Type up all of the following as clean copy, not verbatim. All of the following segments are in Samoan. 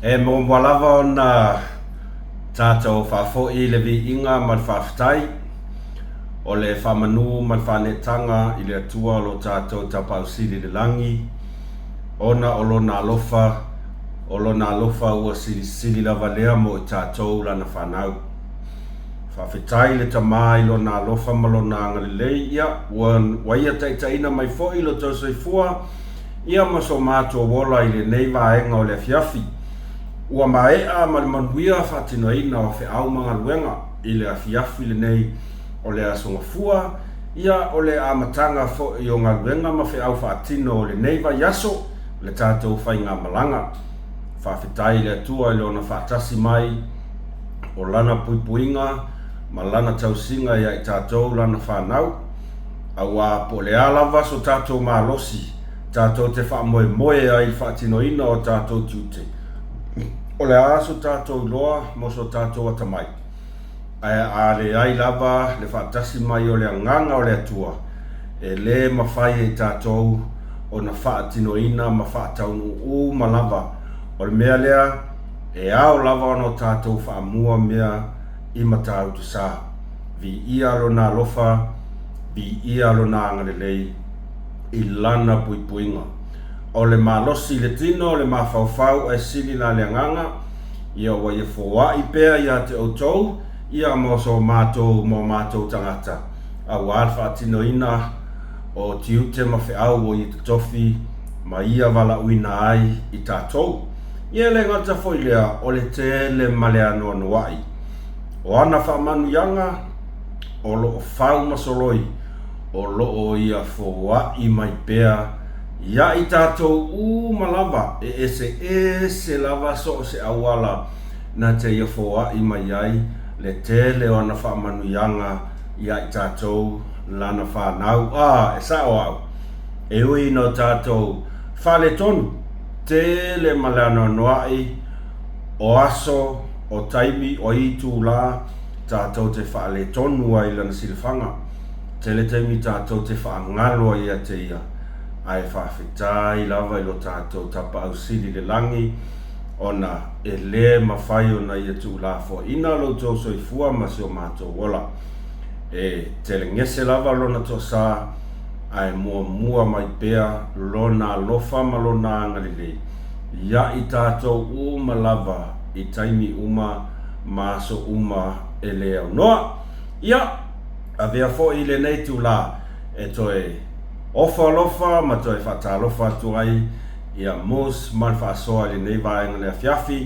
E muamua lava ona tatou faafoi le viiga ma le faafetai o le faamanu ma le faaneetaga i le Atua lo tatou Tapaau Sili i le lagi, ona o Lona alofa, o Lona alofa ua silisili lava lea mo i tatou Lana fanau. Faafetai i le Tama i Lona alofa ma Lona agalelei, ia, ua Ia taitaiina mai foi lo tou soifua, ia ma so matou ola i lenei vaega o le afiafi. Ua maea ma le manuia faatinoina o feau ma galuega i le afiafi lenei o le Aso Gafua, ia o le amataga foi o galuega ma feau faatino o lenei vaiaso o le tatou faigamalaga. Faafetai i le Atua i Lona faatasi mai o Lana puipuiga ma Lana tausiga ia i tatou Lana fanau. Aua po o le a lava so tatou malosi tatou te faamoemoe ai i le faatinoina o tatou tiute, o le a so tatou iloa mo so tatou atamai, ae a leai lava le faatasi mai o le Agaga o le Atua, e le mafai e i tatou ona faatinoina ma faataunuu uma lava. O le mea lea, e ao lava ona o tatou faamua mea i Matautu Sa. Viia Lona alofa, viia Lona agalelei i Lana puipuiga. O le malosi i le tino, o le mafaufau ae sili la le agaga, ia ua ia foai pea ia te outou, ia mo so matou ma o matou tagata, aua le faatinoina o tiute ma feau o ia totofi ma ia valaauina ai i tatou. Ia e le gata foi lea, o le tele ma le anoanoai o ana faamanuiaga o lo o fau ma soloi, o lo o ia foai mai pea ia i tatou uma lava e eseese lava so o se auala na te ia foai mai ai le tele o ana faamanuiaga ia i tatou lana fanau. A, e sao au, e ui ina o tatou faaletonu tele ma le anoanoai o aso, o taimi, o itulā tatou te faaletonu ai i lana silafaga. Tele taimi tatou te faagalo ai ia te ia, ae faafetai lava i lo tatou Tapaau Sili i le lagi, ona e le mafai ona ia tuulafoaiina lo outou soifua ma si o matou ola. E telegese lava lona toasa, ae muamua mai pea lona alofa ma lona agalelei ia i tatou uma lava i taimi uma ma aso uma e le aunoa. Ia, avea foi lenei itulā e toe ofo alofa ma toe faatalofa atu ai ia Moose ma le faasoa i lenei vaega le afiafi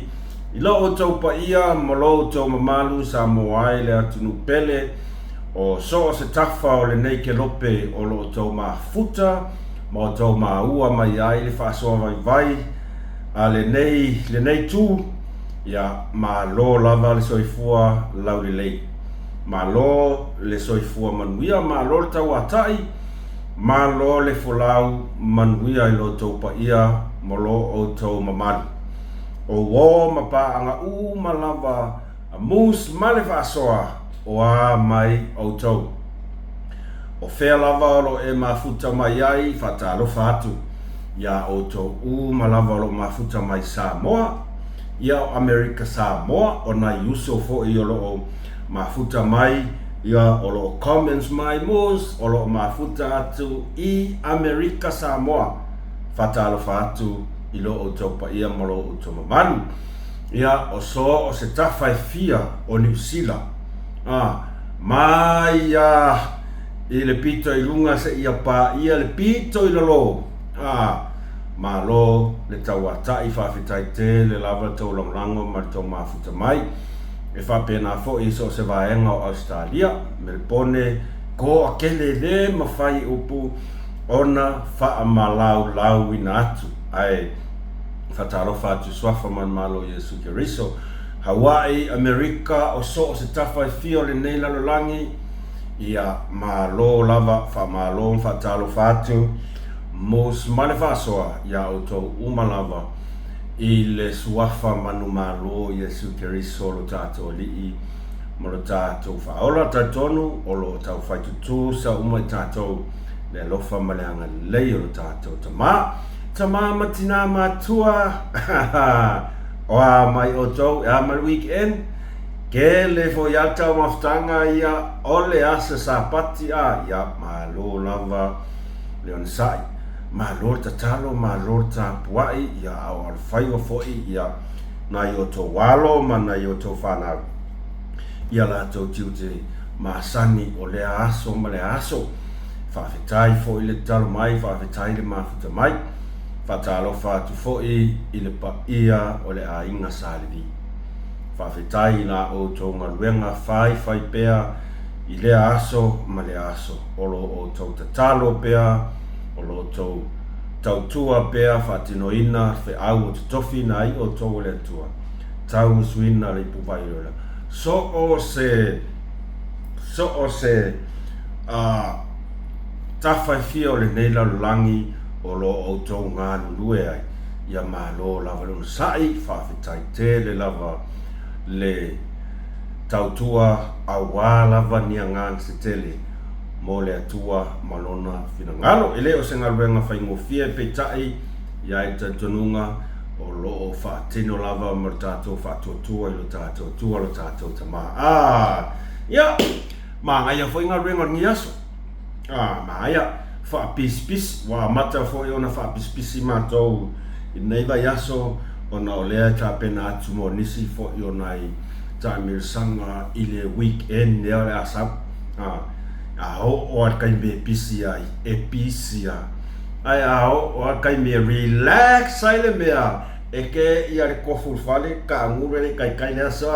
i lo outou paia ma lo outou mamalu Samoa ai le atunuu pele o so o se tafa o lenei kelope o lo outou mafuta ma outou maua mai ai le faasoa vaivai a lenei lenei itu, ia malo lava le soifua laulelei. Malo le soifua manuia, malo le tauatai, malo le folau manuia i lo outou paia ma lo outou mamalu. O uo ma paaga uma lava a Moose ma le faasoa o a mai outou. O fea lava o lo e mafuta mai ai, faatalofa atu iā outou uma lava o lo o mafuta mai Samoa, ia o Amerika Samoa, o nai uso foi o lo o mafuta mai, ia o lo o comments mai Moose, o lo o mafuta atu i Amerika Samoa, faatalofa atu i lo outou paia ma lo outou mamalu. Ia o so o se tafa e fia o Niu Sila, a, Mai ia i le pito i luga seia paia le pito i lalo. A, malo le tauata'i, faafetai tele lava le tou lagolago ma le tou mafuta mai. E faapena foi i so o se vaega o Ausetalia, Melepone, koa kele le mafai e upu ona faamalaulauina atu. Ae faatalofa atu i Suafa ma le Malo o Iesu Keriso. Hawaii, Amerika, o so o se tafa e fia o lenei lalolagi, ia, malo lava, faamalo ma faatalofa atu, Mos ma le faasoa iā outou uma lava i le Suafa manumalo Iesu Keriso lo tatou Alii ma lo tatou Faaola. Talitonu o lo o tau fai tutusa uma i tatou le alofa ma le agalelei o lo tatou Tama. Tama ma Tina Matua! O a mai outou, e a mai le weekend? Tele foi a le taumafataga ia o le aso Sapati a, ia, malo lava le onosai, malo le tatalo, malo le tapuai, ia, a o alofaiva foi ia nai outou alo ma nai outou fanau ia latou tiute masani o lea aso ma lea aso. Faafetai foi le tatalo mai, faafetai le mafuta mai. Faatalofa atu foi i le paia o le aiga Sa Levi. Faafetai i la outou galuega faifai pea i lea aso ma lea aso. O lo outou tatalo pea, o lo outou tautua pea faatinoina feau o totofi na ai outou e le Atua. Tauasuina le ipuvai o le ola. So o se, so o se, a, tafa e fia o lenei lalolagi o lo outou galulue ai, ia malo lava le onosai, faafetai tele lava le tautua auā lava ni agaga se tele mo le Atua ma Lona finagalo. E le o se galuega faigofie, peitai, i ai le talitonuga o lo o faatino lava ma le tatou faatuatua i lo tatou Atua lo tatou Tama. A, ia, manaia foi galuega o lenei aso. A, manaia, faapisipisi, ua amata foi ona faapisipisi matou i lenei vaiaso ona o lea e tapena atu mo nisi foi o nai taamilosaga i le weekend lea o le a sau. A, a oo lava i le taimi e pisi ai, e pisi lava. Ae a oo lava i le taimi e relax ai le mea, e kē ia le kofu i le fale, kaagulu e le i taitai le aso.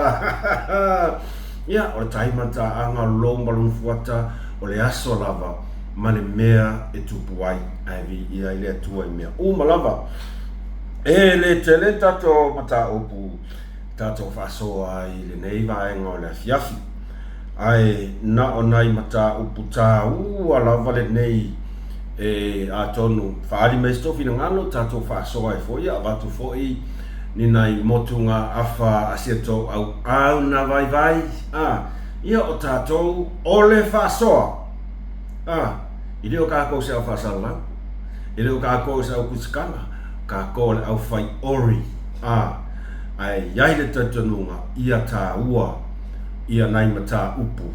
Ia, o le taimantaaga o le lou ma lona fuata, o le aso lava ma le mea e tupu ai, ae viia ai le Atua i mea uma lava. E le tele le tatou mataupu tatou faasoa ai i lenei vaega o le afiafi, ae na o nai mataupu taua lava lenei e atonu faaali mai se tou finagalo tatou faasoa ai foi, avatu foi ni nai motugaafa a si a tou auauna vaivai, a, ia o tatou o le faasoa, a, e le o kakou se au faasalalau, e le o kakou se au kusikala, o kakou o le au fai ori, a, ae i ai le talitonuga ia taua ia nai mataupu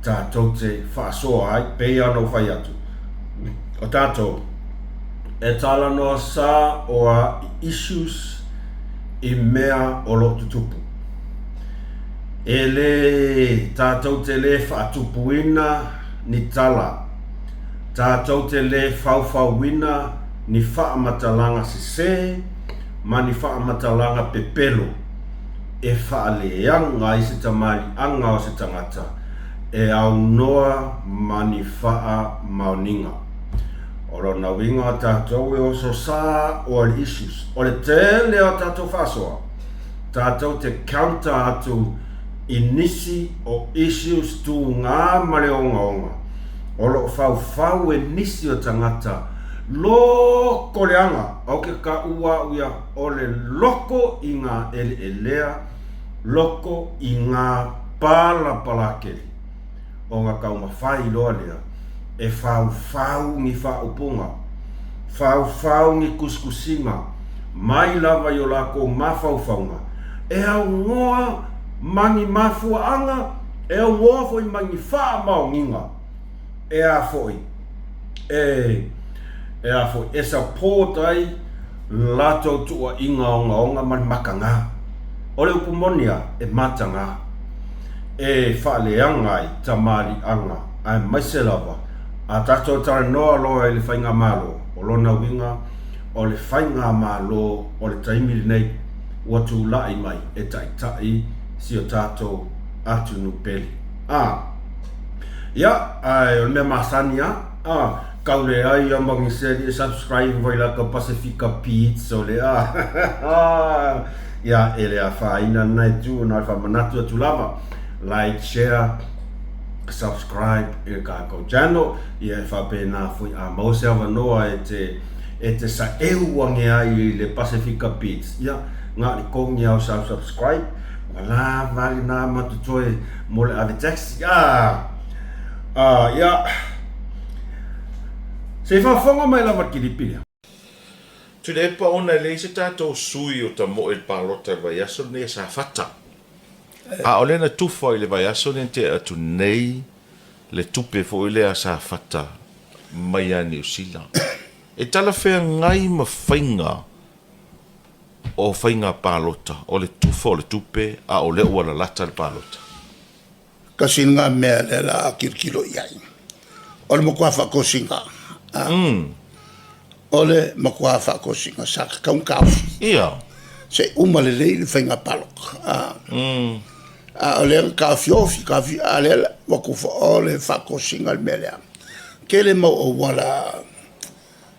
tatou te faasoa ai, pei lava ona ou fai atu, o tatou e talanoa sa oa i issues i mea o lo o tutupu. E le tatou te le faatupuina ni tala, tatou te le faufauina ni faamatalaga sesē ma ni faamatalaga pepelo e faaleaga ai se tamaliiaga o se tagata e aunoa ma ni faamaoniga. O lona uiga o tatou e oso sa oa i le issues. O le tele o tatou faasoa, tatou te counter atu i nisi o issues tugā ma le ogaoga o lo o faufau e nisi o tagata loko leaga, au ke kaʻu aʻu ia o le loko i ngā eleelea, loko i ngā palapalakeli. Ona taumafai loa lea e faufau ni faaupuga, faufau ni tusitusiga mai lava i o latou mafaufauga, e aunoa ma ni mafuaaga, e aunoa foi ma ni faamaoniga e a foi, e, e a foi, e support ai latou tuuaiga ogaoga ma le mataga. O le upu moni lava, e mataga, e faaleaga ai tamaliiaga aemaise lava a tatou talanoa loa i le faigamalo, o lona uiga o le faigamalo o le taimi lenei ua tulai mai e taitai si o tatou atunuu pele. A, ia, ae o le mea masani lava, a, kau leai a ma ni seli e subscribe vai la ka Pasifika Beats o le a. Ia, e le afaina lena itu, na o le faamanatu atu lava, like, share, subscribe i le tatou channel, ia e faapena foi a maua se avanoa e te e te saeu ane ai i le Pasifika Beats, ia, na o le kogi lava o sau subscribe, ua lava lena ma totoe mo le ave taxi. A, a, ia, se i faafofoga mai lava le kilipi lea. Tuilaepa ona e leai se tatou sui o tamoe i le palota i le vaiaso lenei a Safata. A o lea na tufa i le vaiaso lea na tea atu nei le tupe foi lea a Safata mai ia Niu Sila. E talafeagai ma faiga o faiga palota o le tufa o le tupe a o lea ua lalata le palota? Kasi lena mea lea la a tilotilo i ai. O le matua faatosina, a, o le matua faatosina sa tatau ona taofi. Ia. Se i uma lelei le faiga palota, a. A o lea na taofiofi, taofiofi, a o lea ua tufa, o le faatosina le mea lea. Tele mau auala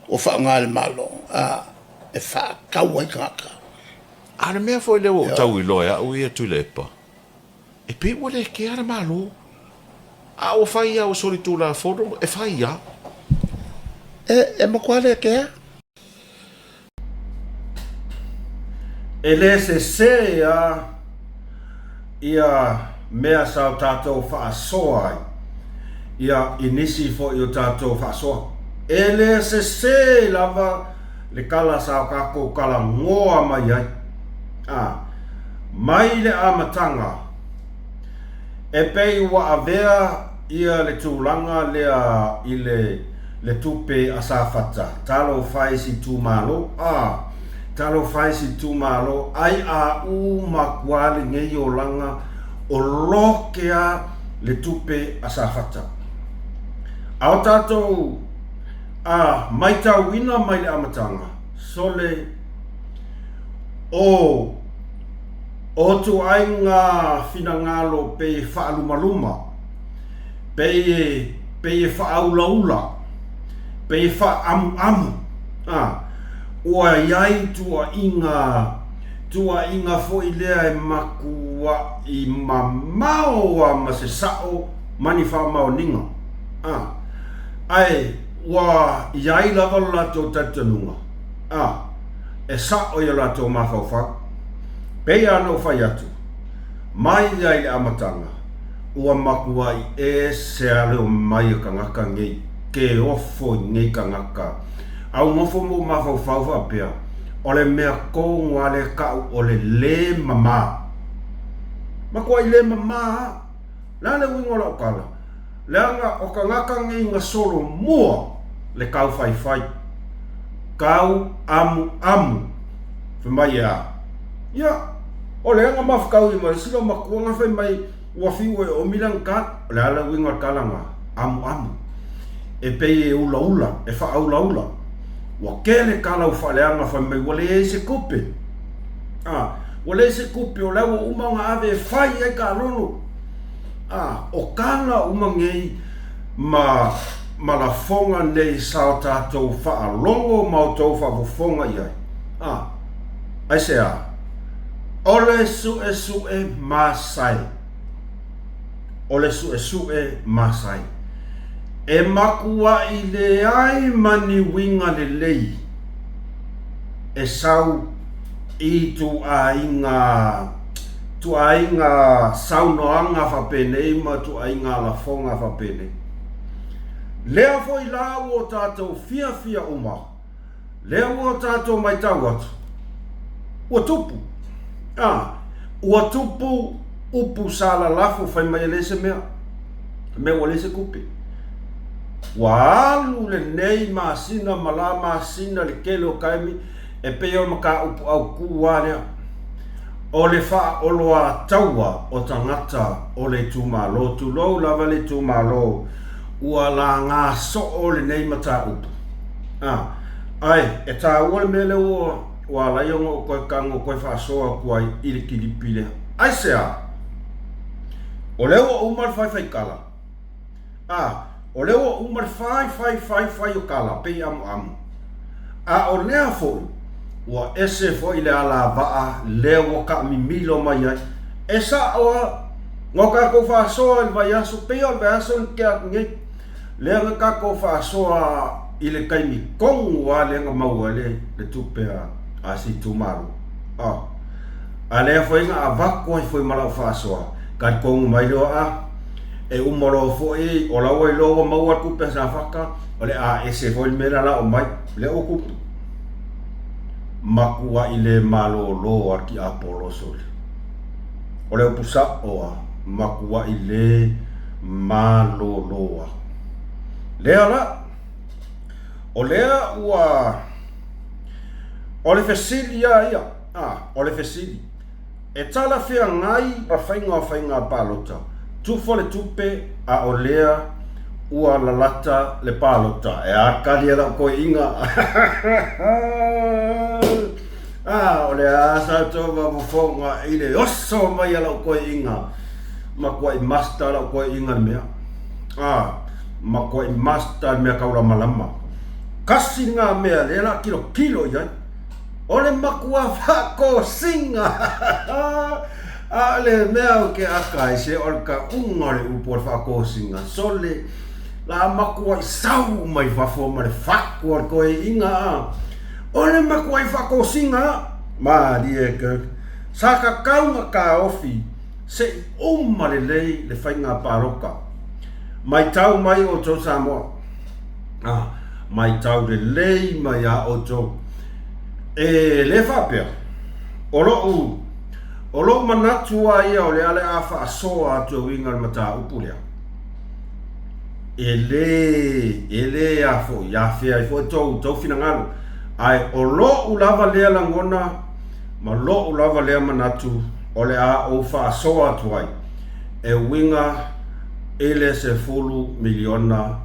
ua faaaoga e le Malo, a, e faatau ai tagata. A o le mea foi lea ua ou tau iloa e au ia Tuilaepa, E pei ua le kea le Malo. A ua fai lava ua solitulafono, e fai lava. E, e matua le kea. E le sesē a ia mea sa o tatou faasoa ai, ia i nisi foi o tatou faasoa. E le sesē lava le kala sa o kakou kalagoa mai ai. A, mai le amataga, e pei ua avea ia le tulaga lea i le le tupe a Safata, talofa e si itumalo, a, talofa e si itumalo, ai a u makua lenei olaga o loke a le tupe a Safata. A o tatou a maitauina mai le amataga, sole O o ituaiga finagalo pei e faalumaluma, pei e, pei e faaulaula, pei e faaamuamu, a, ua i ai tuuaiga, tuuaiga foi lea e matuai mamao lava ma se sao ma ni faamaoniga, a, ae ua i ai lava lo latou talitonuga, a. e sa'o i o latou mafaufau. Pei lava ona ou fai atu, mai ia i le amataga, ua matuai ese lava le omai a tagata nei, ke ofo i nei tagata. A ua nofo ma ou mafaufau faapea, o le mea tonu lava lea e ta'u o le lē mamā. Matuai lē mamā lava. O le a le uiga o lau tala? Leaga o tagata nei na solomua le kau faifai, kau amuamu. Fai mai e a? Ia, o lea na mafutaui ma le isi loomatua na fai mai ua fiu e omi lana tala. O le a le uiga o le tala na? Amuamu. E pei e ulaula, e faaulaula. Ua tele tala ua faaleaga fai mai ua leai se tupe. A, ua leai se tupe o la ua uma ona ave e fai ai kalolo. A, o tala uma nei ma, ma lafoga nei sa o tatou faalogo ma outou faafofoga i ai. A, aisea? O le suesue masae. O le suesue masae. E makuaʻi leai ma ni uiga lelei e sau i ituaiga tuaiga saunoaga faapenei ma tuaiga lafoga faapenei. Lea foi la ua o tatou fiafia uma, lea ua o tatou maitau atu, ua tupu, a, ua tupu upu sa lalafo fai mai e leai se mea, mea ua leai se tupe. Ua alu lenei masina ma la masina le tele o taimi, E pei o le mataupu autū lava lea, o le faaoloataua o tagata o le itumalo, tulou lava le itumalo, ua laga soo lenei mataupu. A, ae, e taua le mea lea ua, ua ala ai ona ou toe tago toe faasoa atu ai i le kilipi lea. Aisea? O lea ua uma le faifaiKala. A, o lea ua uma le fai, fai, fai, fai o tala, pei amuamu. A o lea foi, ua ese foi le alavaa lea ua taamimilo mai ai. E sa'o lava, na o tatou faasoa i le vaiaso, pei o le vaiaso na tea atu nei, lea na tatou faasoa i le taimi tonu lava lea na maua ai le tupe a si itumalo. A, a lea foi na avatu ai foi ma lau faasoa, talitonu mai lea a, E uma loa foi, o la ua iloa ua maua le tupe a Safata, o le a ese foi le mea lea o le a omai, lea ua tupu. Makuaʻi le malōlō a le tiapolo sole. O le upu saʻo a, makuaʻi le malōlō a. Lea la, o lea ua, o le fesili a ia, a, o le fesili, E talafeagai ma faiga o faiga palota, tufa le tupe a o lea ua lalata le palota. E a kali e lau koiiga. A, o le a sa tou mafofoga i le oso mai a lau koiiga. Makuai master lau koiiga le mea. A, makuai master le mea kaulamalama. Kasi ngā mea lea la kilokilo i ai. O le makua faakosiga! A o le mea o ke aka ai se o le kauga o le upu o le faakosiga, sole, la makua i sau mai fafo ma le faku o le koeiga a. O le makua i faakosiga a! Malie ke sa kakauga kaofi se i uma lelei le faiga paloka. Maitau mai outou Samoa. A, maitau lelei mai iā outou. E le faapea, o loʻu, o loʻu manatu a ia o lea le a faasoa atu e uiga i le mataupu lea. E le, e le a foi, afea ai foi tou, tou finagalo. Ae o loʻu lava lea lagona ma loʻu lava lea manatu o le a ou faasoa atu ai e uiga i le 10 miliona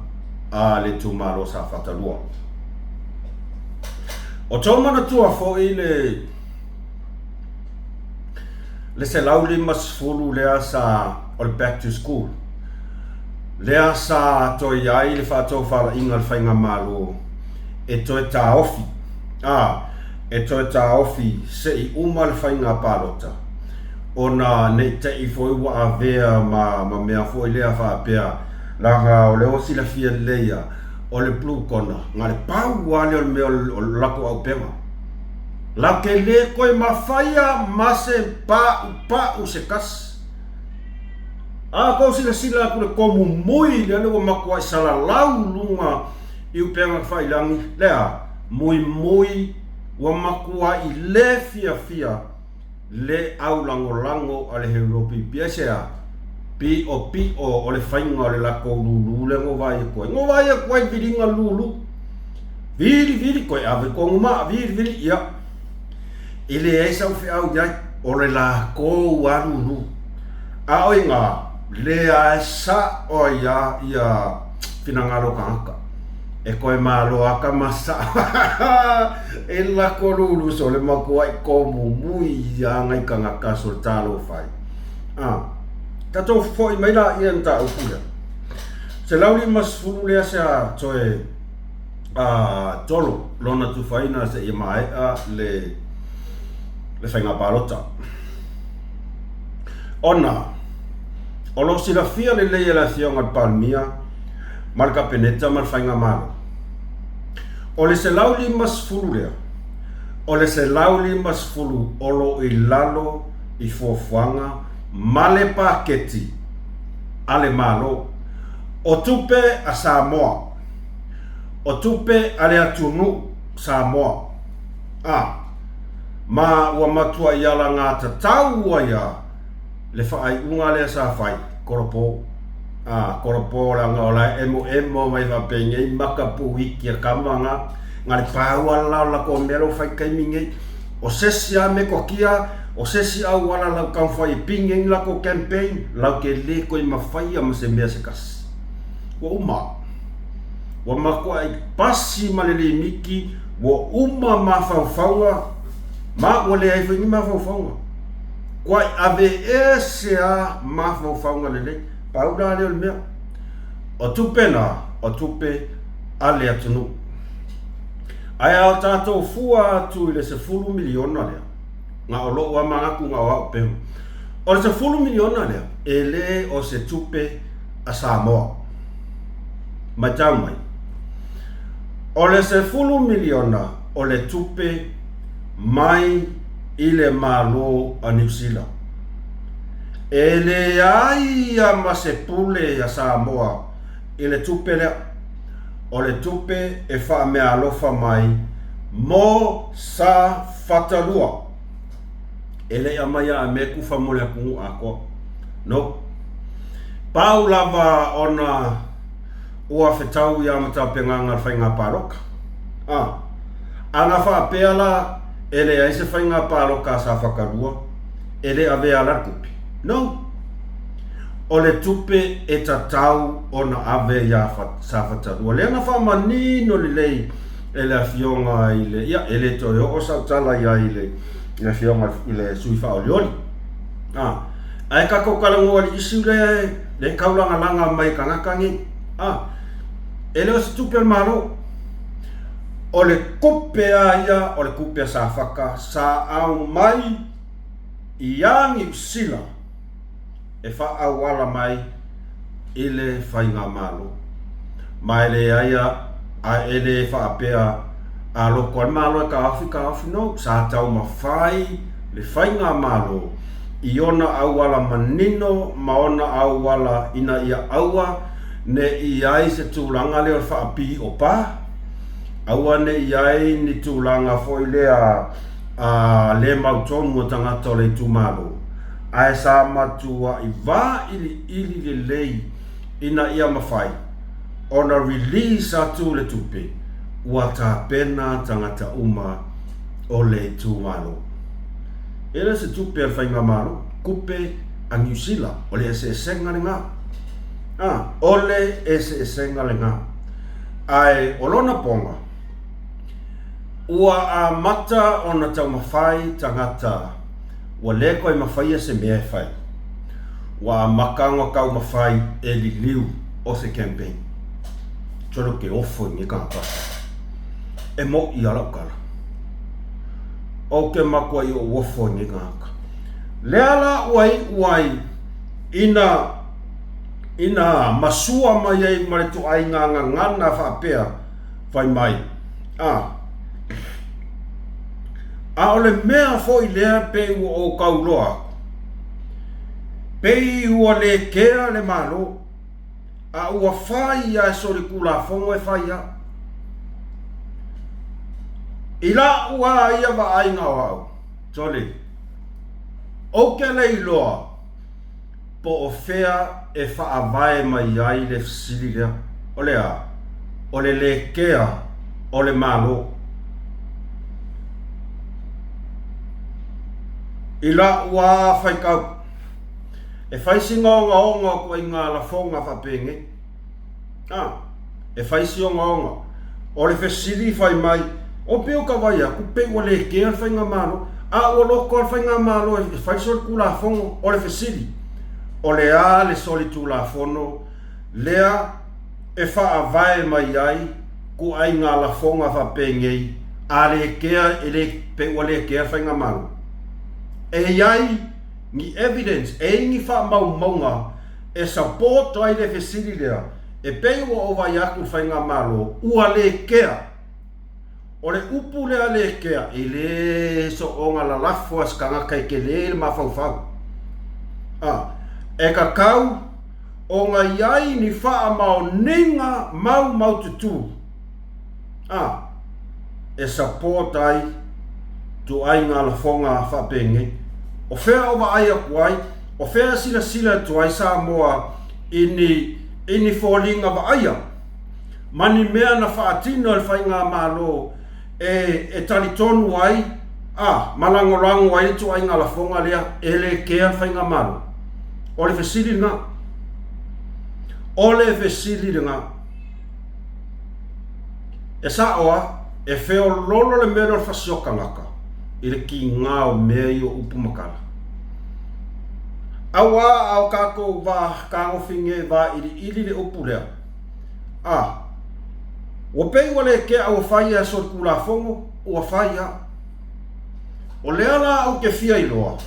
a le itumalo Safata 2. O tou manatua foi le le 150 lea sa o le back to school lea sa toe ai le faatofalaiga a le faigamalo e toe taofi a e toe taofi se i uma le faiga palota ona ne i te i foi ua avea ma ma mea foi lea faapea Leaga o lea ua silafia lelei a, o le blue kona, na le pau lava lea o le mea o le latou aupega. Latou te le toe mafaia ma se paupau se tasi. A tou silasila atu i le tomumui lea ua matuai salalau i luga i upega tafailagi, lea, muimui ua matuai le fiafia le aulagolago a le Heulopipi. Aisea? Piʻopiʻo o le faiga o le latou lūlū lea na ou vaai atu ai. Na ou vaai atu ai i le viliga o le lūlū. Vilivili, toe ave i tonu maa, vilivili, ia. E leai sau feau i ai, o le latou lava lūlū. A o iina, lea e sao ai lava ia finagalo o tagata. E koe malo aka ma sao e lako lulu so le makuaʻi komumui ia ngai kangaka so le talofa ai. A, tatou foʻi mai la ia mataupu lea. 150 lea sea toe a, tolo lona tufaina seia maea le le faiga palota. Ona, o lo o silafia lelei e le Afioga i le Palemia, ma le Kapeneta ma le Faigamalo. O le 150 lea, o le 150 o lo o i lalo i fuafuaga ma le paketi a le Malo. O tupe a Samoa, o tupe a le atunuu Samoa, a, ma ua matuai alagatatau ai a le faaiuga lea sa fai, kolopo. A, kolopo leaga o la e emoemo mai faapenei maka puiki a kama nga, nga le paua la o latou mea la ua fai taimi nei. O se isi a metotia, o se isi auala lau taumafai e pine ai ni latou campaign, lau te le toe mafaia ma se mea se tasi. Ua uma. Ua matuai pasi ma le limiti, ua uma mafaufauga, ma ua leai foi ni mafaufauga. Kuai aveese a mafaufauga lelei. Pau la lea o le mea. O tupe na, o tupe a le atunuu. Ae a o tatou fua atu i le 10 miliona lea, na o lou a manatu na o au pea. O le 10 miliona lea, e le o se tupe a Samoa. Matau mai. O le 10 miliona o le tupe mai i le Malo a Niu Sila. E leai ia ma se pule a Samoa i le tupe lea. O le tupe e faameaalofa mai Mo Safata 2. E le i aumaia a mea kufa mo le atunuu atoa. No. Pau lava ona ua fetau ia matapegaga le faiga palota. A. Ana faapea la e leai se faiga palota a Safata 2, e le avea la le tupe. No. O le tupe e tatau ona ave ia Safata 2. Lea na faamanino lelei e le afioga i le, ia, e le toe oo sau tala i ai i le, i le afioga i le sui faaolioli. A, ae tatou talanoa i le issue lea e taulagalaga mai e tagata nei. A, e le o se tupe a le Malo. O le tupe a ia o le tupe a Safata sa aumai ia Niu Sila e faaauala mai i le faigamalo. Ma e leai a, a e le faapea a loko a le Malo e taofi, taofi no. Sa taumafai le faigamalo i ona auala manino ma ona auala ina ia aua ne i ai se tulaga lea o le faapio pa, aua ne i ai ni tulaga foi lea a le mautonu o tagata o le itumalo, ae sa matuai vailiili lelei ina ia mafai ona release atu le tupe ua tapena tagata uma o le itumalo. E le o se tupe a le Faigamalo, tupe a Niu Sila, o le eseesega lena. A, o le eseesega lena. Ae o lona poga, ua amata ona taumafai tagata ua le toe mafaia se mea e fai. Ua amata ona taumafai e liliu o se campaign. Solo ke ofo i nei tagata. E moʻi a lau tala. Ou te matuai ou ofo i nei tagata. Lea la ua iu ai ina ina masua mai ai ma le ituaiga gagana faapea fai mai, a, a o le mea foi lea pei ua ou tauloa aku, pei ua le kea le Malo, a ua fai ia e solitulafono e fai a. I la'u a ia vaaiga o au, sole, ou te le iloa po o fea e faavae mai ai le fesili lea, o le a? O le lē kea o le Malo. I la'u a faitau, e fai sina ogaoga o ituaiga lafoga faapenei. A, e fai si ogaoga. O le fesili fai mai, o pei o ka vai aku, pei ua le kea le faigamalo, a ua loko a le faigamalo e fai solitulafono. O le fesili, o le a le solitulafono lea e faavae mai ai kuaiga lafoga faapenei, a le kea, e le, pei ua le kea le faigamalo? E i ai ni evidence, e i ai ni faamaumauga e support ai le fesili lea, e pei ua ou vaai atu i le faigamalo, ua le kea. O le upu lea le kea, e le soona lalafo a se tagata e tele le mafaufau. A, e tatau ona i ai ni faamaoniga maumaututu. A, e support ai ituaiga lafoga faapenei. O fea o vaai atu ai, o fea e silasila atu ai Samoa i ni, i ni foliga vaaia ma ni mea na faatino e le Faigamalo e, e talitonu ai, a, ma lagolago ai le ituaiga lafoga lea e le kea le Faigamalo? O le fesili lena. O le fesili lena. E sa'o a, e feololo le mea lea o le fasi o tagata i le kīgā o mea ia o upu ma tala. Auā a o kākou wā kāgofi nei wāʻiliʻili le upu lea, a, ua pei ua le kea a ua fai ia solitulafono, ua fai a. O lea la ou te fia iloa,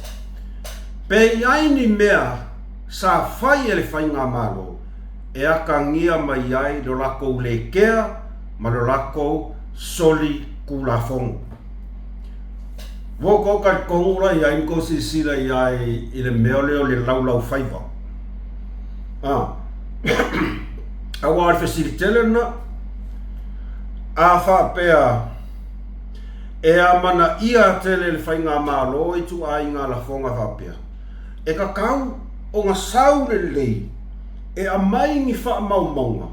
pe i ai ni mea sa fai e le Faigamalo e atagia mai ai lo latou le kea ma lo latou soli kulafono. Ua outou talitonu la i ai ma tou silasila i ai i le mea lea o le laulau faiva. A. Aua o le fesili tele lena. A faapea. E amanaia tele le faigamalo i ituaiga lafoga faapea, e tatau ona sau lelei e aumai ni faamaumauga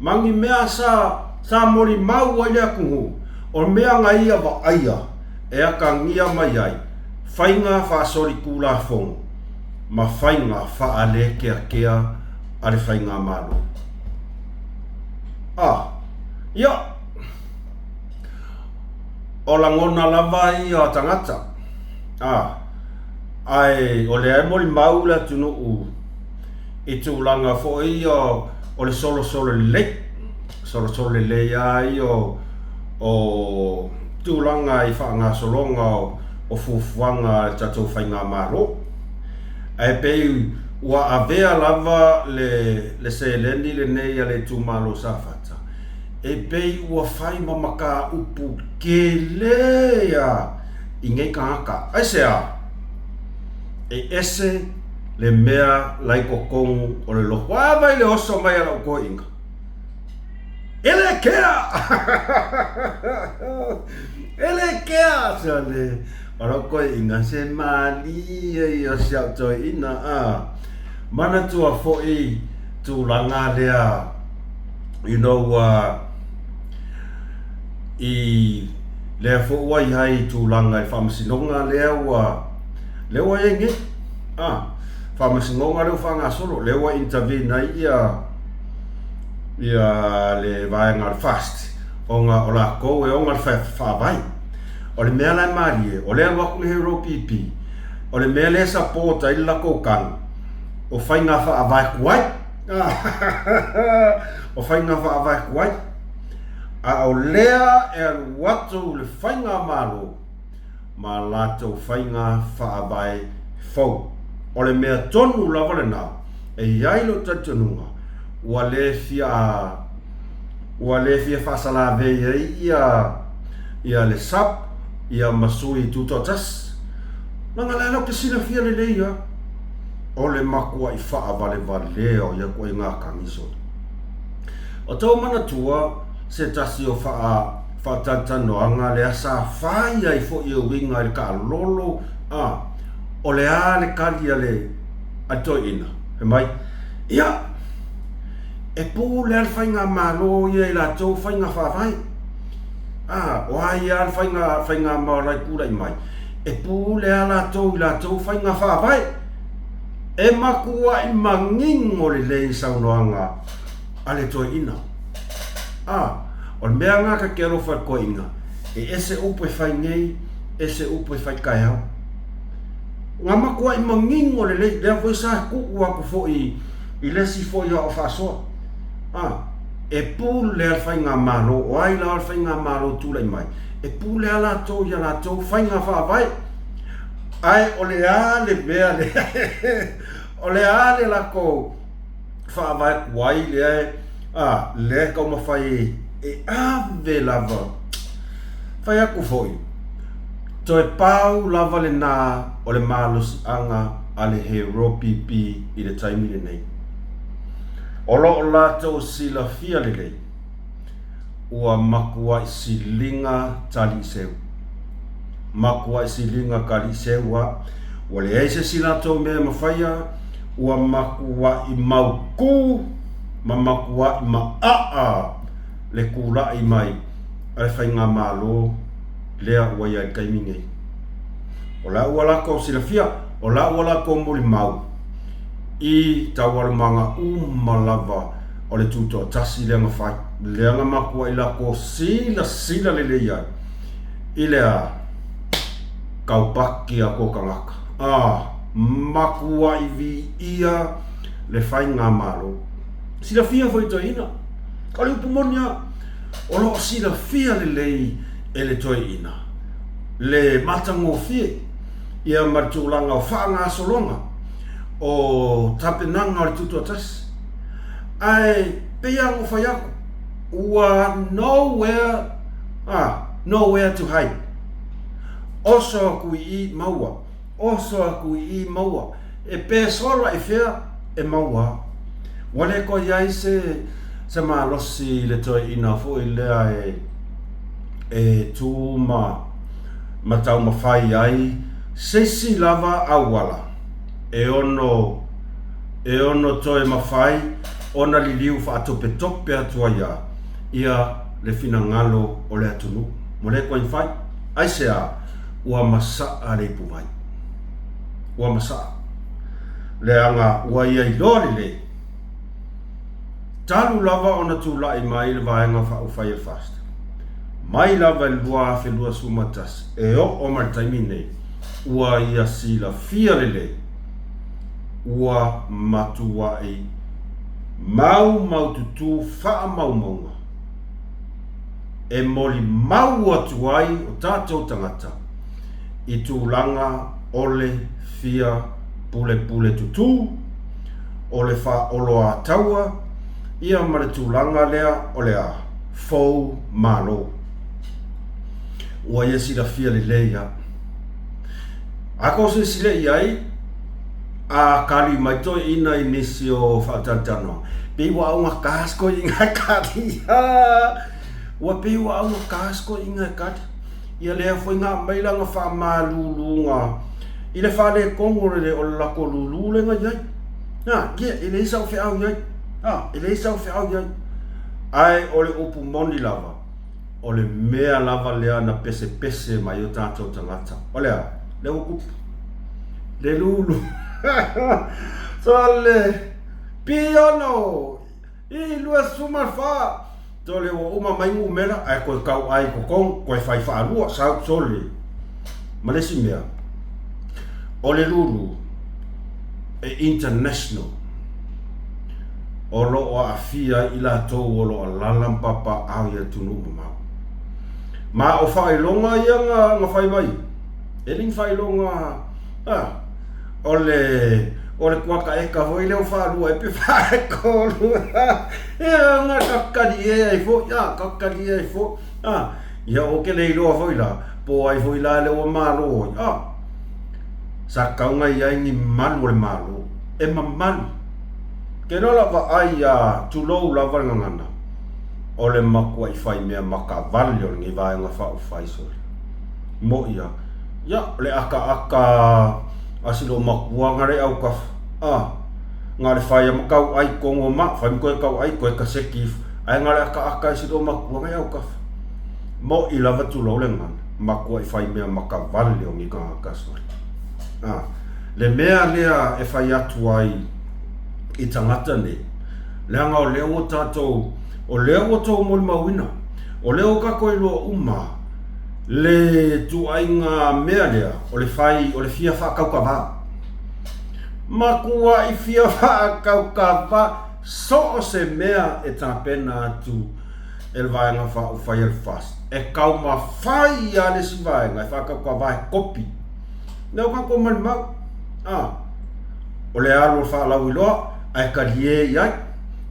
ma ni mea sa sa molimau ai le atunuu o mea na ia vaaia e atagia mai ai faiga faasolitulafono ma faiga faalekeakea a le faigamalo. A, ia, o lagona lava ia o tagata, a, ae o lea e molimau le atunuu i tulaga foi ia o le solosolo lelei, solosolo lelei lava ia o tulaga i faagasologa o fuafuaga a le tatou faigamalo. Ae pei ua avea lava le seleni lenei a le itumalo o Safata e pei ua fai ma mataupu tele lava i nei tagata. Aisea? E ese le mea la i totonu o le lotu. A vai le oso mai a lau toeaina? E le kea! E le kea! Sole, o lau toeaina, se malie ia o si au toeaina, a. Manatua foi tulaga lea, you know, ua, i lea foi ua i ai i tulaga i faamasinoga lea ua, lea ua i ai nei, a, faamasinoga lea ua faagasolo, lea ua intervene ai ia, ia le vaega o le FAST, ona o latou e ona le faavae. O le mea la e malie, o lea e alu atu le Hero PP, o le mea lea e support ai le latou tanu, o faiga faavae tuai. O faiga faavae tuai. A o lea e alu atu le faigamalo ma latou faiga faavae fou. O le mea tonu lava lena e i ai lou talitonuga ua le fia ua le fia faasalavei ai ia ia le sap ia ma sui tutoatasi. Leaga la latou te silafia lelei lava o le matuai faavalevalea o ia ituaiga tagi. O tou manatua se tasi o faa faatalatalanoaga lea sa fai ai foi e uiga i le taalolo a o le a le tali a le a le toeaina? Fai mai, Ia, e pule lava le faigamalo ia i latou faiga faavae. A, o a ia le faiga faigamalo e tulai mai, e pule lava latou i latou faiga faavae. E matuai manino lelei saunoaga a le toeaina. A, o le mea lena ta te alofa i le toeaina, e ese upu e fai nei, ese upu e fai taeao. Na matuai manino lelei, lea foi sa tuu atu foi i le isi foi aoao faasoa. A, e pule lava le faigamalo, o ai la o le faigamalo e tulai mai, e pule lava latou i a latou faiga faavae. Ae o le a le mea lea, o le a le latou faavae tuai lea e, a, lea e taumafai e ave lava. Fai atu foi, toe pau lava lena o le malosiaga a le Hero PP i le taimi lenei. O lo o latou silafia lelei, ua matuai siliga taliiseu. Matuai siliga taliiseu a, ua leai se isi latou mea e mafaia, ua matuai mautū ma matuai maaa le tulai mai a le faigamalo lea ua i ai i le taimi nei. O la ua latou silafia, o la ua latou molimau i taualumaga uma lava o le tutoatasi lea na fai, lea na matuai latou silasila lelei ai i le a taupaki a kou tagata. A matuai viia le faigamalo. Silafia foi toeaina, o le upu moni lava, o lo o silafia lelei e le toeaina le matagofie ia ma le tulaga o faagasologa o tapenaga o le tutoatasi. Ae pei lava ona ou fai atu, ua nowhere, ah, nowhere to hide. Oso atu i i, maua. Oso atu i i, maua. E pesola i fea, e maua. Ua le toe i ai se, se malosi i le toeaina foi lea e, e tu ma... ma taumafai ai se isi lava auala e ono e ono toe mafai ona liliu faatopetope atu ai a ia le finagalo o le atunuu. Mo lea koe fai, aisea ua masaa le ipuvai. Ua masaa. Leaga ua ia iloa lelei, talu lava ona tulai mai le Vaega Faaupufai a le FAST, mai lava i le 2021 e oo mai le taimi nei, ua ia silafia lelei, ua matuai maumaututu faamaumauga e molimau atu ai o tatou tagata i tulaga o le fia pulepule tutū, o le faaoloataua, ia ma le tulaga lea o le a fou malo. Ua ia silafia lelei a. A kou silasila i ai, a kali mai toeaina i nisi o faatalatalanoaga, pei ua augata si toeaina e kali. Ua pei ua augata si toeaina e kali. Ia lea foi na aumai lana faamaluluga i le faaletonu o le, o le latou lulu lea na i ai. Na, ia, e leai sau feau i ai. A, e leai sau feau i ai. Ae o le upu moni lava, o le mea lava lea na pesepese mai ai o tatou tagata. O le a? Lea ua tupu. Le lulu. Sole! Piono! I 24! Sole ua uma mai numera ae toe tauai i totonu, toe fai faalua, sau sole. Ma le isi mea, o le lulu e international. O lo o aafia ai i latou o lo o alaala ma papaaao i atunuu mamao. Ma o faailoga ia na, na fai mai, e le ni faailoga, a, o le, o le kuakaeka foi lea ua faalua ai pe faatolu. Ia, na kakali ai foi, a, kakali ai foi, a, ia ou te le iloa foi la, po o ai foi la lea ua malo ai, a. Sa tatau ona i ai ni malu o le Malo e mamalu. Ke loa lau vaai ia tulou lava le gagana, o le matuai fai mea makavale o lenei vaega faaupufai sole. Moʻi a, ia, o le akaaka a si loomatua na le autafa, a, na le fai a ma tauai i totonu o ma, fai ma toe tauai, toe kaseki ifo, ae na le akaaka a si loomatua na i autafa. Moʻi lava tulou le gagana, matuai fai mea makavale o nei tagata sole. A, le mea lea e fai atu ai i tagata nei, leaga o lea ua tatou, o lea ua tou molimauina, o lea ua tatou iloa uma le ituaiga mea lea o le fai, o le fia faataukava. Matuai fia faataukava so o se mea e tapena atu e le Vaega Faaupufai a le FAST, e taumafai lava le isi vaega e faataukava e kopi. Lea ua tatou malimau, a, o le alu o le faalauiloa ae talie i ai.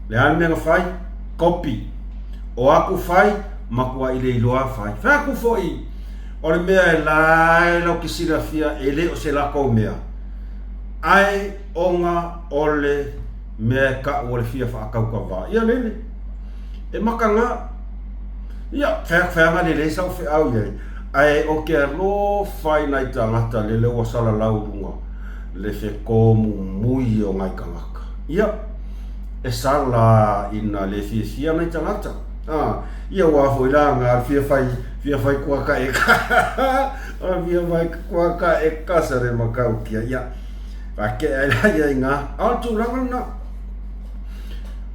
Le a le mea na fai? Kopi. O aku fai, matuai le iloa fai. Fai atu foi, o le mea e lae lau te silafia e le o se latou mea, ae ona o le mea e tau o le fia faataukava. Ia lele. E makaga. Ia, feaga lelei sau feau i ai, ae o ke alofa i nai tagata lele ua salalau luga le feto mumui o nai tagata. Ia, e sala ina le fiafia nai tagata. Ah, ia ua foi la nga fia fai, fia fai kua ka eka. Fia fai kua ka eka sa le makau kia. Ia, fa ke ai la ia inga. A o tulaga lena.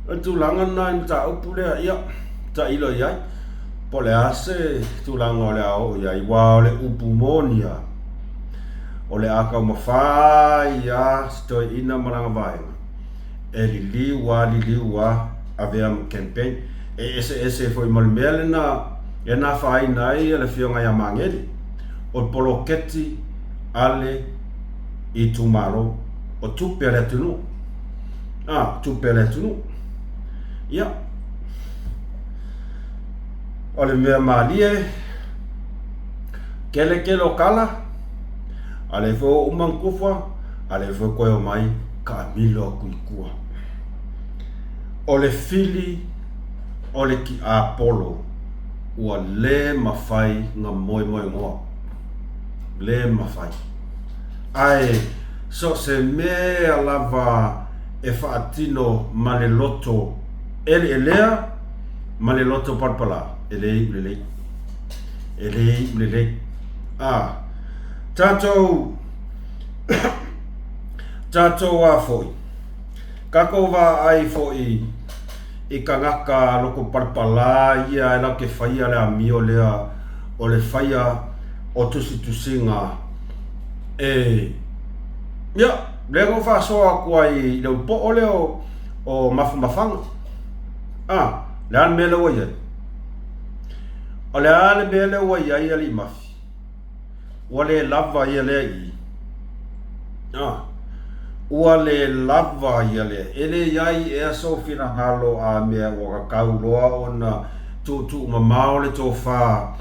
O le tulaga lena i mataupu lea, ia, tailo i ai, po o le a se tulaga o le a oo i ai, aua o le upu moni lava, o le a taumafai lava si toeaina ma lana vaega e liliu lava, liliu lava, avea ma campaign. E eseese foi ma le mea lena e na afaina ai le Afioga ia Magele, o le poloketi a le itumalo, o tupe a le atunuu. A, tupe a le atunuu. Ia, o le mea malie, kele kele o kala, a le foi o uma kufa, a le foi koe o mai kaamilo aku i tua. O le fili o le tiapolo ua le mafai na moemoenoa. Le mafai. Ae so o se mea lava e faatino ma le loto eleelea ma le loto palapala, e le iu lelei. E le iu lelei. A tatou, tatou a foi, kakou vaai foi i kagaka loko palapala ia e lau ke faia le amio lea o le faia o tusitusiga e ia lea na ou faasoa atu ai i le upoo lea o Mafumafaga. A, le a le mea lea ua i ai? O le a le mea lea ua i ai alii mafi? Ua le lava ia lea i i. A, ua le lava ia lea. E leai ea sou finagalo a mea ua kakau loa ona tuutuumamao le tofa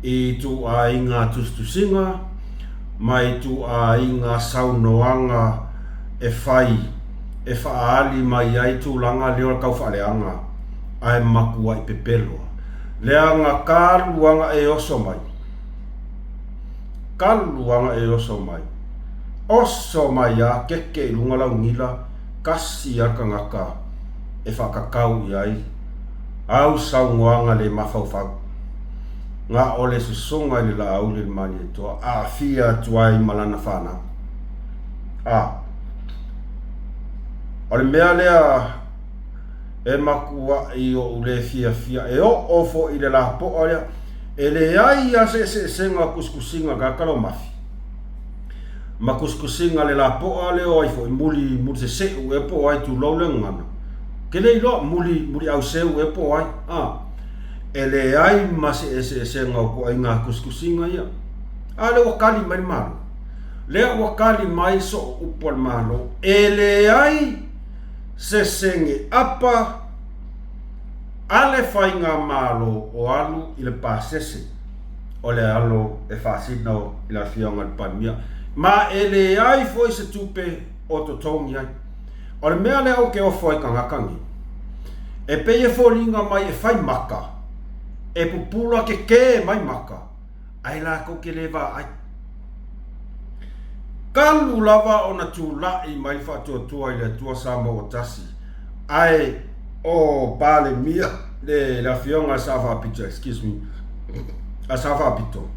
i ituaiga tusitusiga ma ituaiga saunoaga e fai e faaali mai ai tulaga lea o le taufaaleaga ae matuai pepelo. Leaga talu aga e oso mai. Talu aga e oso mai. Oso mai a keke i luga lau gila, kasi a le tagata e faakakau i ai au saunoaga le mafaufau. Na o le sosoga i le Laauli o le Malietoa, aafia atu ai ma lana fanau. A, o le mea lea e matuai ou le fiafia e oo foi i le lapoa lea, e leai lava se eseesega o tusitusiga a tagata laumafi ma tusitusiga a le lapoa lea o ai foi muli muli seseu ea po o ai tulou le gagana. Ou te le iloa muli muli auseu ea po o ai, a. E leai ma se eseesega o ituaiga tusitusiga ia. A lea ua tali mai le Malo. Lea ua tali mai soo upu a le Malo, e leai se sene apa a le Faigamalo o alu i le pasese o le alo e faasino i le Afioga i le Palemia, ma e leai foi se tupe o totogi ai. O le mea lea ou te ofo ai i tagata nei, e pei e foliga mai e fai maka, e pupula kekē mai maka, ae latou te le vaai. Talu lava ona tulai mai le faatuatua i le Atua Samoa ua tasi, ae o Palemia le, le afioga a Sao Faapito, excuse me, a Sao Faapito,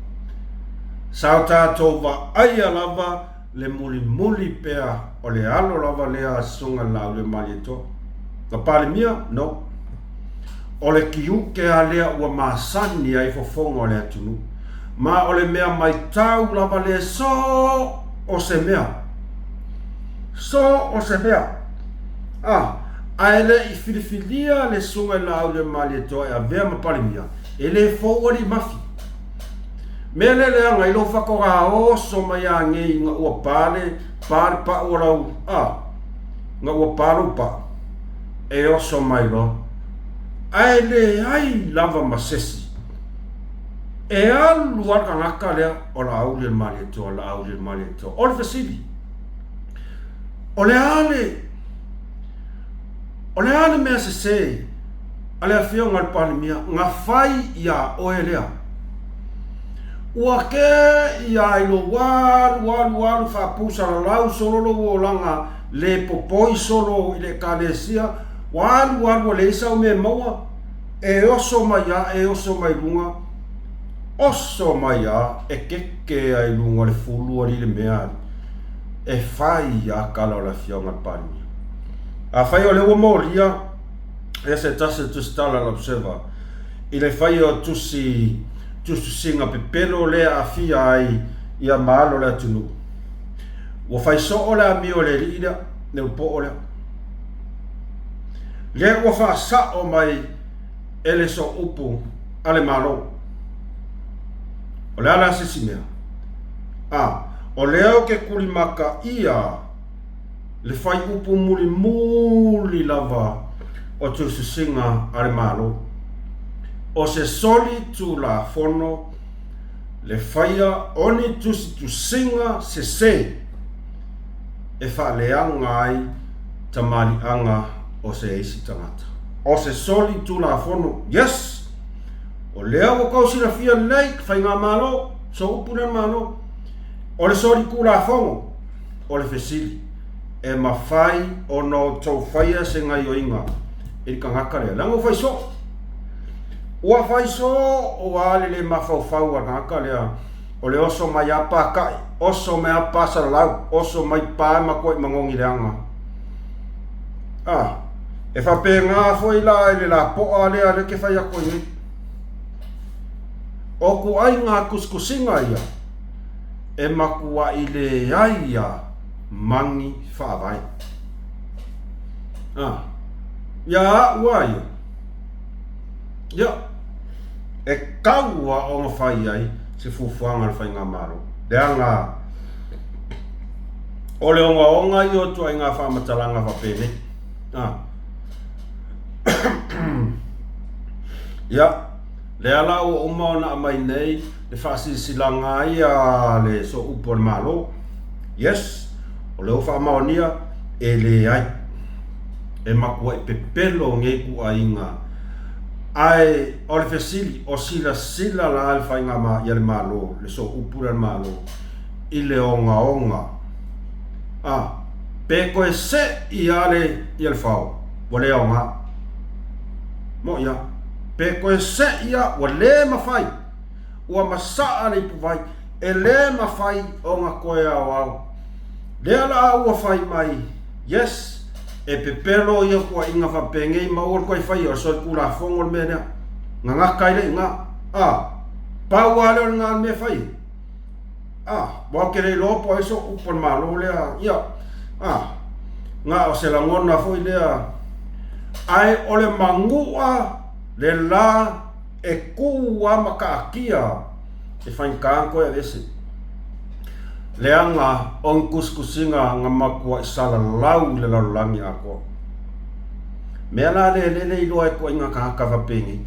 sa o tatou vaaia lava le mulimuli pea o le alo lava lea a Susuga i le Laauliamalietoa. Na Palemia? No. O le tiute a lea ua masani ai fofoga o le atunuu. Ma o le mea maitau lava lea so o se mea. So o se mea. A, ae le i filifilia le Susuga i le Laauliamalietoa e avea ma Palemia, e le fou alii mafi. Mea lea leaga i lou faatoga oso mai anei ina ua pa le pa le pau o lau a ina ua pa lou pau e oso mai loa ae leai lava ma sesi e alu a le tagata lea o Laauli o le Malietoa Laauli o le Malietoa. O le fesili, o le a le O le a le mea sese a le Afioga i le Palemia na fai iā oe lea? Ua kē ia i lou alu alu alu faapusalalau solo lou olaga le popoi solo i le Ekalesia, ua alu alu ua leai sau mea e maua, e oso mai a, e oso mai luga, oso mai a, e keke a i luga o le fulu alii le mea alii. E fai a tala o le Afioga i le Palemia. Afai o lea ua molia e se tasi o tusitala a le Observer i le faia o tusi tusitusiga pepelo lea e aafia ai ia ma alo o le atunuu, ua fai soo le amio e le alii lea, le upoo lea. Lea ua faasao mai e le sooupu a le Malo. O le a la se isi mea? A, o lea ou te kulimakaia le faiupu mulimuli lava o tusitusiga a le Malo. O se soli tulafono le faia o ni tusitusiga sese e faaleaga ai tamaliiaga o se isi tagata. O se soli tulafono, yes! O lea ua tou silafia lelei, Faigamalo, soupu lea le Malo. O le solitulafono o le fesili, e mafai ona outou faia se gaioiga i le tagata lea, leaga ua fai soo. Ua fai soo lava le le mafaufau a le tagata lea, o le oso mai a paka'i, oso mai a pasalalau, oso mai pa e matuai manogi leaga. A, e faapena foi la i le lapoa lea lea ke fai atu ai nei. O kuaiga tusitusiga ia e matuai leai a magi faavae. A, ia a'u a ia, ia, e tau a ona fai ai se fuafuaga a le Faigamalo, leaga o le ogaoga ia o ituaiga faamatalaga faapenei. A, ia, Lea la ua uma ona aumai nei le faasilasilaga ai a le Sooupu a le Malo. Yes, o lea ua faamaonia e leai. E matuai pepelo nei ituaiga. Ae o le fesili, o silasila la le faiga ia le Malo, le Sooupu lea a le Malo i le ogaoga a pe toe se'i lava le ia le fao, ua le aoga. Mo'i lava. Pe toe se'i a, ua le mafai, ua masaa le ipuvai, e le mafai ona toe aoao. Lea la a ua fai mai, yes, e pepelo ia tuuaiga faapenei ma aua le toe faia, o le solitulafono le mea lea. Gagata ai le iga. A, pau lava lea o lena mea e fai ai. A, aua ou te le iloa po o ai sou upu a le Malo lea, ia, a, na o se lagona foi lea, ae o le manua le la e tu lava ma taatia e faigata ona toe aveese. Leaga o ni tusitusiga na matuai salalau i le lalolagi atoa. Mea la lea lea le iloa e ituaiga tagata faapenei.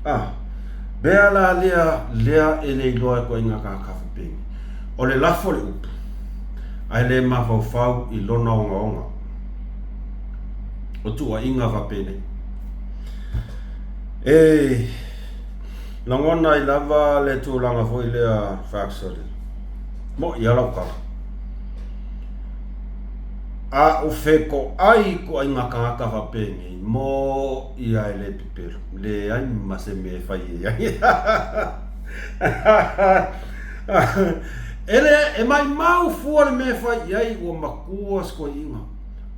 A, mea la lea lea e le iloa e ituaiga tagata faapenei. O le lafo o le upu, ae le mafaufau i lona ogaoga. O tuuaiga faapenei. E lagona ai lava le tulaga foi lea Facts, mo'i a lau tala. A o fetoai ituaiga tagata faapenei, mo'i a e le pepelo, leai ma se mea e fai i ai. E le, e maimau fua le mea e fai i ai, ua matua se toeaina.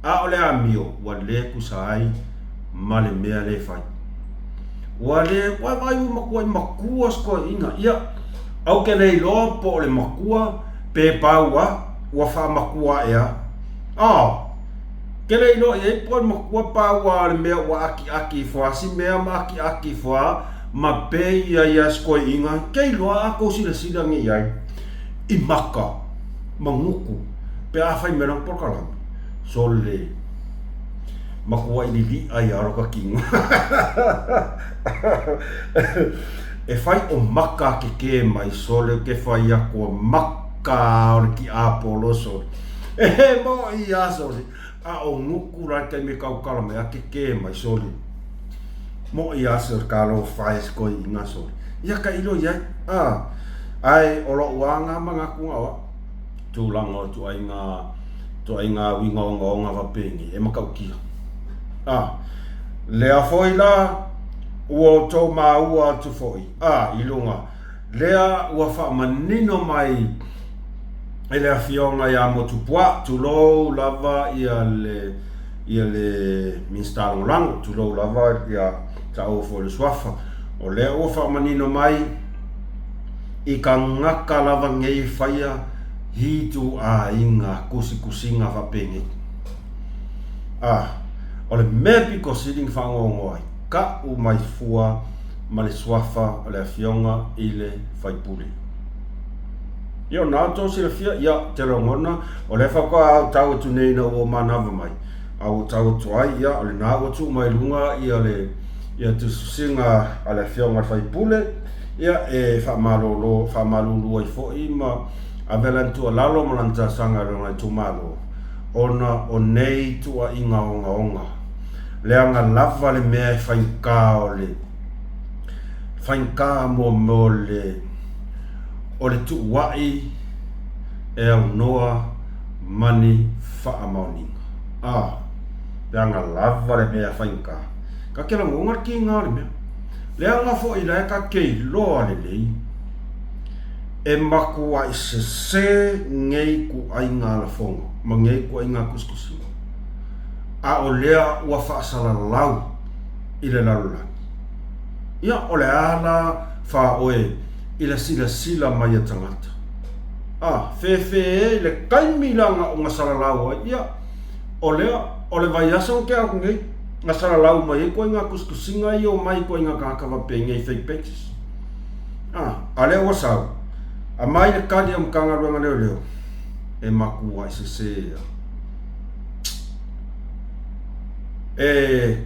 A o le amio, ua le tusa ai ma le mea lea e fai. Ua le, ua vaai ua matuai matua se toeaina. Ia, ou te le iloa po o le matua pe pau a, ua faamatua ae a. A, te le iloa i ai po o le matua pau a o le mea ua akiaki ifo a si mea ma akiaki ifo a ma pei ai a se toeaina, ke iloa a tou silasila nei i ai i maka ma gutu pe a fai mai lana polokalame. Sole. Makuaʻi liliʻa ia lota kino. E fai o maka ke kē mai sole ke fai aku o maka o le kiʻāpolo sole. E moʻi a sole. A o nguku la taimi e kaukala mai a ke kē mai sole. Moʻi a sole ka lo fai se koi inga sole. Ia ka ilo iai. A, ae o loʻu anga manatu nga oa. Tulaga o ituaiga, ituaiga uiga ogaoga faapenei, e matautia. A, lea foi la, ua outou maua atu foi, a, i luga, lea ua faamanino mai e le Afioga ia Motupuaa, tulou lava ia le, ia le Minisita Lagolago, tulou lava ia taua foi le suafa, o lea ua faamanino mai, I tagata lava nei e faia hi ituaiga tusitusiga faapenei. A, o le mea pito sili na faanoanoa ai, tau mai fua ma le suafa o le Afioga i le Faipule. Ia, o na outou silafia, ia, ou te lagona, o lea faatoa ou tau atu nei ina ua ou manava mai, a ua tau atu ai, ia, o lena ua tuu mai i luga ia le, ia tusitusiga a le Afioga i le Faipule, Ia, e faamalolo, faamalulu ai foi ma ave lana tuualalo ma lana talosaga i lona itumalo, ona o nei tuuaiga ogaoga, leaga lava le mea e faigata o le, faigata mo, mo le, o le tuuai. E aunoa ma ni faamaoniga. A, leaga lava le mea faigata. Ka te lagona le kiga o le mea. Leaga foi la e ka te iloa lelei e makuai sese nei ituaiga lafoga ma nei ituaiga tusitusiga, a o lea ua faasalalau i le lalolagi. Ia, o le a la faaoe i le silasila mai a tagata? A, fefe i le taimi la na salalau ai, ia, o lea, o le vaiaso na tea atu nei, na salalau mai ai ituaiga tusitusiga ia omai ituaiga tagata faapea i fake pages. A, a lea ua sau, aumai le tali a Matagaluega Leoleo, e matuai sese lava. E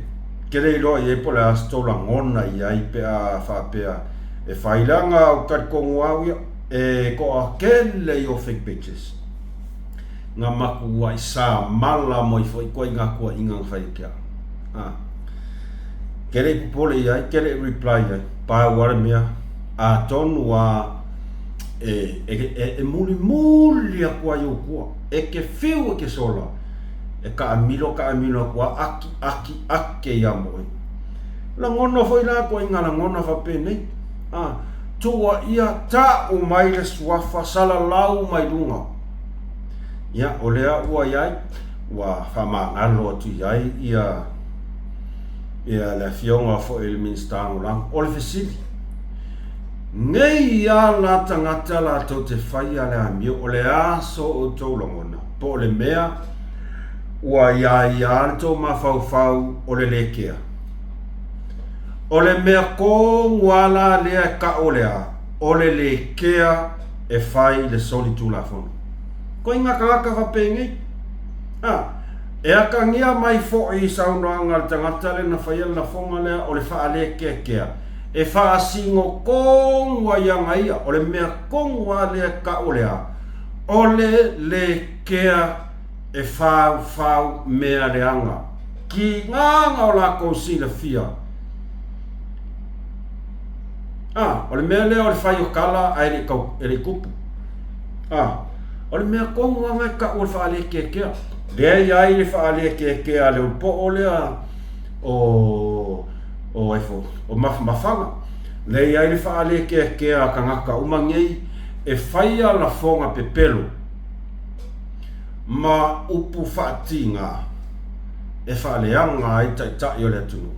te le iloa i ai po o le a se tou lagona i ai pe a faapea e fai leaga ou te talitonu au ia, e toatele i o fake pages na matuai samala mai foi ituaiga tuuaiga na fai e te au. A. Ke le i popole i ai, ke le i reply i ai, pau lava le mea, atonu lava e, e, e, e mulimuli atu ai ou tua, e te fiu e te sola, e taamilo taamilo atu lava, aki aki ake ia moe. Lagona foi la ituaiga lagona faapenei, a, tuuaia, tau mai le suafa, salalau mai luga. Ia, o lea ua i ai, ua faamagalo atu i ai ia ia le afioga foi i le Minisita Lagolago. O le fesili, nei a la tagata latou te faia le amio, o le a so outou lagona, po o le mea ua ia ia le tou mafaufau o le lekea? O le mea tonu a la lea e tau o le a, o le lekea e fai le solitulafono. Koe ngā tagata faapenei. A, e atagia mai foi i saunoaga a le tagata lea na faia le lafoga lea o le faalekeakea, e faasino tonu ai ana ia, o le mea tonu lava lea e tau o le a, o le lekea e faufau mea leaga ki ngā o lakou silafia. A, o le mea lea o le fai o tala ae le i tau, e le i tupu. A, o le mea tonu lava e tau o le faalekeakea. Lea e i ai le faalekeakea a le ulupoo lea o, o ai foi, o Mafamafaga. Lea e i ai le faalekeakea a tagata uma nei e faia lafoga pepelo ma upu faatiga e faaleaga ai taitai o le atunuu,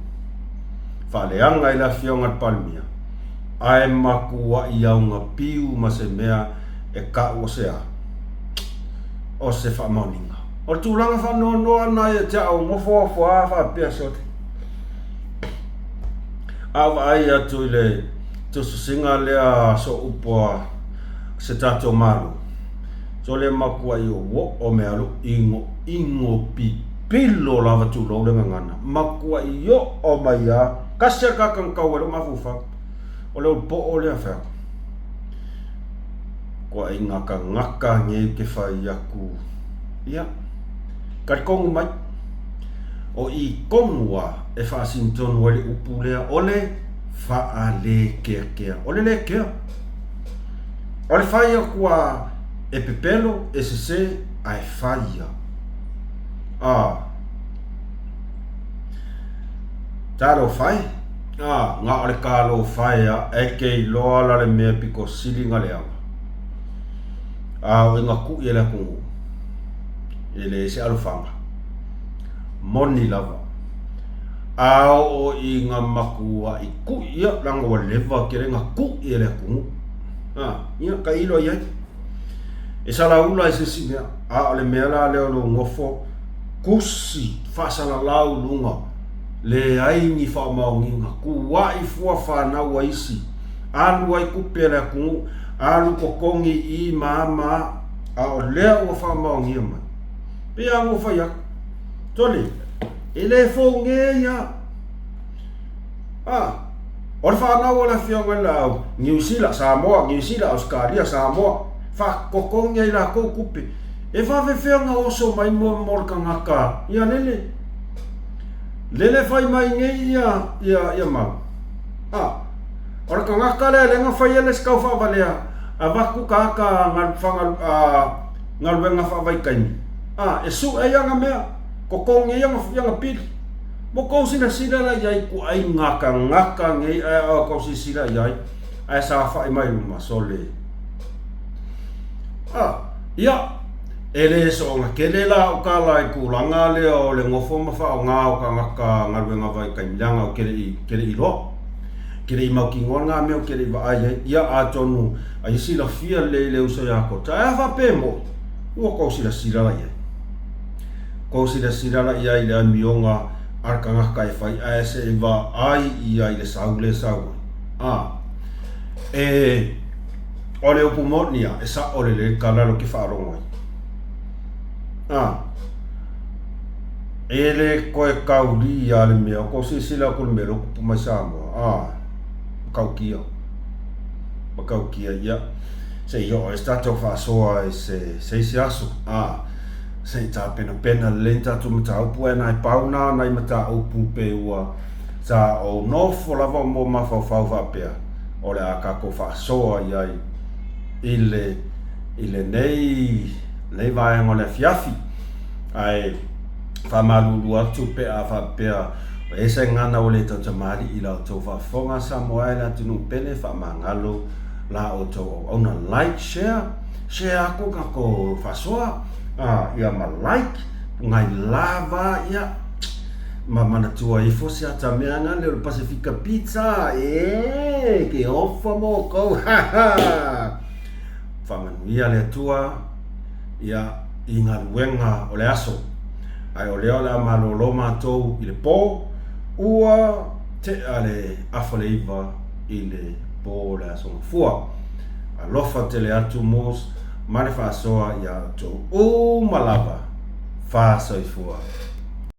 faaleaga ai le Afioga i le Palemia, ae matuai augapiu ma se mea e tau o se a? O se faamaoniga. O le tulaga faanoanoa lena ia te au, nofo lava faapea sole. A ou vaai atu i le tusitusiga lea a sooupu a se tatou Malo, sole matuai oo mea alu inoino pipilo lava tulou le gagana, matuai oo mai lava, tasi lava le tagata na tau ai lou mafaufau, o le ulupoo lea fai atu. Ituaiga tagata nei ou te fai atu, ia, talitonu mai, o i tonu lava e faasino tonu ai le upu lea o le faalekeakea. O le lekea. O le fai atu lava e pepelo, e sese, ae fai lava. A, talofa e. A, na o le talofa e a, e te iloa la le mea pito sili na leaga. A o i na kuʻi e le atunuu, e leai se alofaga. Moni lava. A oo i na matuaʻi kuʻi, ia, leaga ua leva tele na kuʻi e le atunuu. A, ia, tailo i ai. E salaula ai se isi mea, a o le mea la lea o lou nofo tusi faasalalau luga, leai ni faamaoniga, tuuaʻi fua fanau a isi, alu ai tupe a le atunuu, alu totogi i i ma a ma a, a o lea ua faamaonia mai. Pei lava ona ou fai atu, sole, e le fou nei lava. A, o le fanau a le afioga i le Laau, Niu Sila, Samoa, Niu Sila, Ausetalia, Samoa, faatotogi ai latou tupe. E faafefea ona oso mai mo le tagata ia lele. Lele fai mai nei ia, ia, ia mau. A, o le tagata lea lea na faia le isi tau faavalea, avatu tagata galu, fagalu, a, Galuega faavaitaimi, a, e suʻe ai ana mea, totogi ai ana pili. Mo kou silasila la iai ituaiga tagata nei ae a kou silasila iai ae saofai mai luma, sole. A, ia, e le soona tele la au tala i tulaga lea o le nofo ma faaaoga o tagata galuega vaitaimi leaga ou te le i, te le i iloa. Te le i mautinoa lena mea ou te le i vaai ai. Ia, atonu ai silafia lelei le uso ia Kota. Ae a faapea e moni, ua tou silasila la i ai. Tou silasila la i ai i le amioga a le tagata e fai ae se i vaai ia i le sau lea e sau ai. A, e, o le upu moni ia, e sao lelei le tala lea ou te faalogo ai. A, e le toe taulia le mea, o tou silasila atu i le mea lea ua tupu mai Samoa, a, matautia, matautia, ia, se i oo ai se tatou faasoa i se, se isi aso, a, se i tapenapena lelei ni tatou mataupu, ae na e pau na o nai mataupu pei ua sa ou nofo lava mo mafaufau faapea, o le a tatou faasoa i ai i le, i lenei, lenei vaega o le afiafi. Ae faamalulu atu pe a faapea ua i ai se gagana ua le tautamalii i la outou faafofoga Samoa e le atunuu pele faamagalo la outou auauna like share share aku tatou faasoa ia ma like ngai lava ia ma manatua ifo se ata mea nga le o le Pasifika Pizza e ke ofa mo kou faamanuia le Atua ia i galuega o le aso. Ae o lea o le a malolo matou i le po, ua tea le afa le 9 i le po o le aso Gafua. Alofa tele atu Mos ma le faasoa ia outou uma lava. Fa soifua.